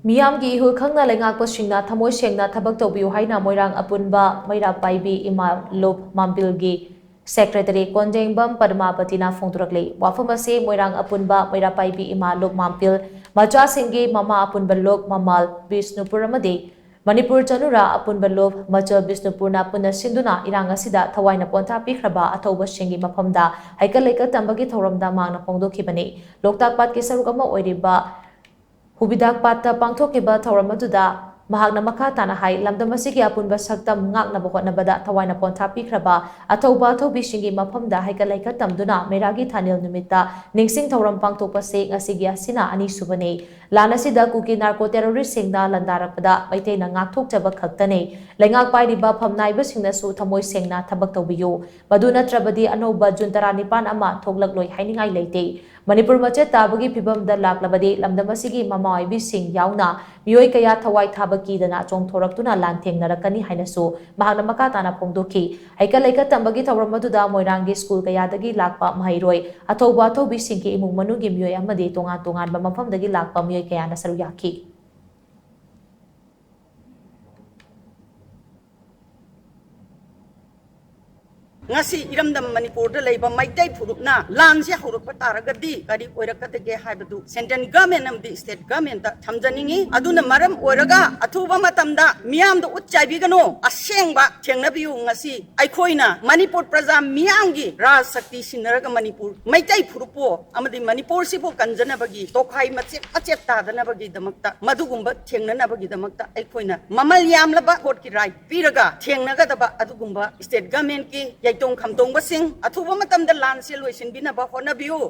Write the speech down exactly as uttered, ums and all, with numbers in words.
ꯃꯤꯌꯥꯝꯒꯤ ꯏꯍꯨꯜ ꯈꯪꯅ ꯂꯩꯉꯥꯛꯄꯁꯤꯡꯅ ꯊꯃꯣꯏ ꯁꯦꯡꯅ ꯊꯕꯛ ꯇꯧꯕꯤꯌꯨ ꯍꯥꯏꯅ ꯃꯣꯏꯔꯥꯡ ꯑꯄꯨꯟꯕ ꯃꯩꯔꯥ ꯄꯥꯏꯕꯤ ꯏꯃꯥ ꯂꯨꯞ ꯃꯥꯝꯕꯤꯜꯒꯤ ꯁꯦꯀ꯭ꯔꯦꯇꯔꯤ ꯀꯣꯟꯖꯦꯡꯕꯝ ꯄꯗꯃꯥꯕꯇꯤꯅ ꯐꯣꯡꯗꯣꯔꯛꯂꯤ꯫ ꯋꯥꯐꯝ ꯑꯁꯤ ꯃꯣꯏꯔꯥꯡ ꯑꯄꯨꯟꯕ ꯃꯩꯔꯥ ꯄꯥꯏꯕꯤ ꯏꯃꯥ ꯂꯨꯞ ꯃꯥꯝꯕꯤꯜ, ꯃꯆꯥꯁꯤꯡꯒꯤ ꯃꯃꯥ ꯑꯄꯨꯟꯕ ꯂꯨꯞ ꯃꯃꯥꯜ ꯕꯤꯁꯅꯨꯄꯨꯔ ꯑꯃꯗꯤ ꯃꯅꯤꯄꯨꯔ ꯆꯅꯨꯔꯥ ꯑꯄꯨꯟꯕ ꯂꯨꯞ ꯃꯆꯜ ꯕꯤꯁꯅꯨꯄꯨꯔꯅ ꯄꯨꯟꯅ ꯁꯤꯟꯗꯨꯅ ꯏꯔꯥꯡ ꯑꯁꯤꯗ ꯊꯋꯥꯏꯅ ꯄꯣꯟꯊꯥ ꯄꯤꯈ꯭ꯔꯕ ꯑꯊꯧꯕꯁꯤꯡꯒꯤ ꯃꯐꯝꯗ ꯍꯩꯀꯠ ꯂꯩꯀꯠ ꯇꯝꯕꯒꯤ ꯊꯧꯔꯝꯗ ꯃꯍꯥꯛꯅ ꯐꯣꯡꯗꯣꯛꯈꯤꯕꯅꯤ꯫ ꯂꯣꯛꯇꯥꯛ ꯄꯥꯠꯀꯤ ꯁꯔꯨꯛ ꯑꯃ ꯑꯣꯏꯔꯤꯕ ꯍꯨꯕꯤꯗꯥꯛ ꯄꯥꯠꯇ ꯄꯥꯡꯊꯣꯛꯈꯤꯕ ꯊꯧꯔꯝ ꯑꯗꯨꯗ ꯃꯍꯥꯛꯅ ꯃꯈꯥ ꯇꯥꯅ ꯍꯥꯏ, ꯂꯝꯗꯝ ꯑꯁꯤꯒꯤ ꯑꯄꯨꯟꯕ ꯁꯛꯇꯝ ꯉꯥꯛꯅꯕ ꯍꯣꯠꯅꯕꯗ ꯊꯋꯥꯏꯅ ꯄꯣꯟꯊꯥ ꯄꯤꯈ꯭ꯔꯕ ꯑꯊꯧꯕ ꯑꯊꯧꯕꯤꯁꯤꯡꯒꯤ ꯃꯐꯝꯗ ꯍꯩꯀꯠ ꯂꯩꯀꯠ ꯇꯝꯗꯨꯅ ꯃꯩꯔꯥꯒꯤ ꯊꯥꯅꯤꯜ ꯅꯨꯃꯤꯠꯇ ꯅꯤꯡꯁꯤꯡ ꯊꯧꯔꯝ ꯄꯥꯡꯊꯣꯛꯄꯁꯤ ꯉꯁꯤꯒꯤ ꯑꯁꯤꯅ ꯑꯅꯤꯁꯨꯕꯅꯤ꯫ ꯂꯥꯟ ꯑꯁꯤꯗ ꯀꯨꯀꯤ ꯅꯥꯔꯀꯣ ꯇꯦꯔꯣꯔꯤꯁ꯭ꯠꯁꯤꯡꯅ ꯂꯥꯟꯗꯥꯔꯛꯄꯗ ꯃꯩꯇꯩꯅ ꯉꯥꯛꯊꯣꯛꯆꯕ ꯈꯛꯇꯅꯤ꯫ ꯂꯩꯉꯥꯛ ꯄꯥꯏꯔꯤꯕ ꯐꯝꯅꯥꯏꯕꯁꯤꯡꯅꯁꯨ ꯊꯃꯣꯏ ꯁꯦꯡꯅ ꯊꯕꯛ ꯇꯧꯕꯤꯌꯨ꯫ ꯃꯗꯨ ꯅꯠꯇ꯭ꯔꯕꯗꯤ ꯑꯅꯧꯕ ꯖꯨꯟ ꯇꯔꯥꯅꯤꯄꯥꯟ ꯑꯃ ꯊꯣꯛꯂꯛꯂꯣꯏ ꯍꯥꯏꯅꯤꯡꯉꯥꯏ ꯂꯩꯇꯦ꯫ ꯃꯅꯤꯄꯨꯔ ꯃꯆꯦꯠ ꯇꯥꯕꯒꯤ ꯐꯤꯕꯝꯗ ꯂꯥꯛꯂꯕꯗꯤ ꯂꯝꯗꯝ ꯑꯁꯤꯒꯤ ꯃꯃꯥ ꯑꯣꯏꯕꯤꯁꯤꯡ ꯌꯥꯎꯅ ꯃꯤꯑꯣꯏ ꯀꯌꯥ ꯊꯋꯥꯏ ꯊꯥꯕ ꯀꯤꯗꯅ ꯆꯣꯡꯊꯣꯔꯛꯇꯨꯅ ꯂꯥꯟꯊꯦꯡꯅꯔꯛꯀꯅꯤ ꯍꯥꯏꯅꯁꯨ ꯃꯍꯥꯛꯅ ꯃꯈꯥ ꯇꯥꯅ ꯐꯣꯡꯗꯣꯛꯈꯤ꯫ ꯍꯩꯀꯠ ꯂꯩꯀꯠ ꯇꯝꯕꯒꯤ ꯊꯧꯔꯝ ꯑꯗꯨꯗ ꯃꯣꯏꯔꯥꯡꯒꯤ ꯁ꯭ꯀꯨꯜ ꯀꯌꯥꯗꯒꯤ ꯂꯥꯛꯄ ꯃꯍꯩꯔꯣꯏ, ꯑꯊꯧꯕ ꯑꯊꯧꯕꯤꯁꯤꯡꯒꯤ ꯏꯃꯨꯡ ꯃꯅꯨꯡꯒꯤ ꯃꯤꯑꯣꯏ ꯑꯃꯗꯤ ꯇꯣꯉꯥꯟ ꯇꯣꯉꯥꯟꯕ ꯃꯐꯝꯗꯒꯤ ꯂꯥꯛꯄ ꯃꯤꯑꯣꯏ ꯀꯌꯥꯅ ꯁꯔꯨꯛ ꯌꯥꯈꯤ꯫ ꯉꯁꯤ ꯏꯔꯝꯗꯝ ꯃꯅꯤꯄꯨꯔꯗ ꯂꯩꯕ ꯃꯩꯇꯩ ꯐꯨꯔꯨꯞꯅ ꯂꯥꯟꯁꯦ ꯍꯧꯔꯛꯄ ꯇꯥꯔꯒꯗꯤ ꯀꯔꯤ ꯑꯣꯏꯔꯛꯀꯗꯒꯦ ꯍꯥꯏꯕꯗꯨ central government ꯑꯃꯗꯤ state government ꯇ ꯊꯝꯖꯅꯤꯡꯏ꯫ ꯑꯗꯨꯅ ꯃꯔꯝ ꯑꯣꯏꯔꯒ ꯑꯊꯨꯕ ꯃꯇꯝꯗ ꯃꯤꯌꯥꯝꯗ ꯎꯠ ꯆꯥꯏꯕꯤꯒꯅꯨ, ꯑꯁꯦꯡꯕ ꯊꯦꯡꯅꯕꯤꯌꯨ꯫ ꯉꯁꯤ ꯑꯩꯈꯣꯏꯅ ꯃꯅꯤꯄꯨꯔ ꯄ꯭ꯔꯖꯥ ꯃꯤꯌꯥꯝꯒꯤ ꯔꯥꯖ ꯁꯛꯇꯤ ꯁꯤꯟꯅꯔꯒ ꯃꯅꯤꯄꯨꯔ ꯃꯩꯇꯩ ꯐꯨꯔꯨꯞꯄꯨ ꯑꯃꯗꯤ ꯃꯅꯤꯄꯨꯔꯁꯤꯕꯨ ꯀꯟꯖꯅꯕꯒꯤ, ꯇꯣꯈꯥꯏ ꯃꯆꯦꯠ ꯃꯆꯦꯠ ꯇꯥꯗꯅꯕꯒꯤꯗꯃꯛꯇ, ꯃꯗꯨꯒꯨꯝꯕ ꯊꯦꯡꯅꯅꯕꯒꯤꯗꯃꯛꯇ ꯑꯩꯈꯣꯏꯅ ꯃꯃꯜ ꯌꯥꯝꯂꯕ ꯀꯣꯔꯠꯀꯤ ꯔꯥꯏꯠ ꯄꯤꯔꯒ ꯊꯦꯡꯅꯒꯗꯕ ꯑꯗꯨꯒꯨꯝꯕ state government ꯀꯤ ꯌꯩꯇꯣꯡ ꯈꯝꯇꯣꯡꯕꯁꯤꯡ ꯑꯊꯨꯕ ꯃꯇꯝꯗ ꯂꯥꯟꯁꯦ ꯂꯣꯏꯁꯤꯟꯕꯤꯅꯕ ꯍꯣꯠꯅꯕꯤꯌꯨ꯫